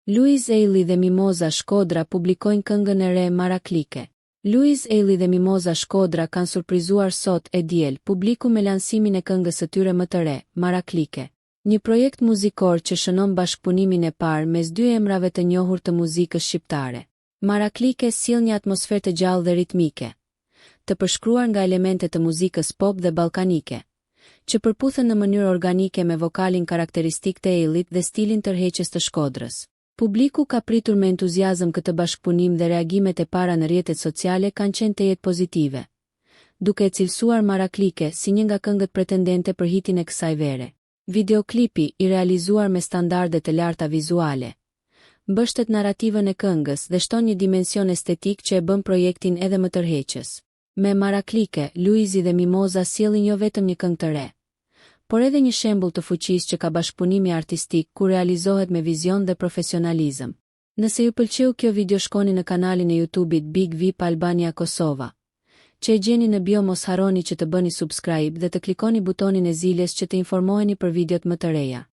Luiz Ejlli dhe Mimoza Shkodra publikojnë këngën e re Maraklike. Luiz Ejlli dhe Mimoza Shkodra kanë surprizuar sot, e diel, publikun me lansimin e këngës së tyre më të re, Maraklike. Një projekt muzikor që shënon bashkëpunimin e parë mes dy emrave të njohur të muzikës shqiptare. Maraklike sjell një atmosferë të gjallë dhe ritmike, të përshkruar nga elemente të muzikës pop dhe ballkanike, që përputhen në mënyrë organike me vokalin karakteristik të Ejllit dhe stilin tërheqës të Shkodrës. Publiku ka pritur me entuziazëm këtë bashkëpunim dhe reagimet e para në rrjetet sociale kanë qenë tejet pozitive, duke e cilësuar Maraklike si një nga këngët pretendente për hitin e kësaj vere. Videoklipi, i realizuar me standarde të larta vizuale, mbështet narrativën e këngës dhe shton një dimension estetik që e bën projektin edhe më tërheqës. Me Maraklike, Luizi dhe Mimoza sjellin jo vetëm një këngë të re, por edhe një shembull të fuqisë që ka bashkëpunimi artistik kur realizohet me vizion dhe profesionalizëm. Nëse ju pëlqeu kjo video shkoni në kanalin e YouTube-it Big Vip Albania Kosova, që e gjeni në bio mos harroni që të bëni subscribe dhe të klikoni butonin e ziles që të informoheni për videot më të reja.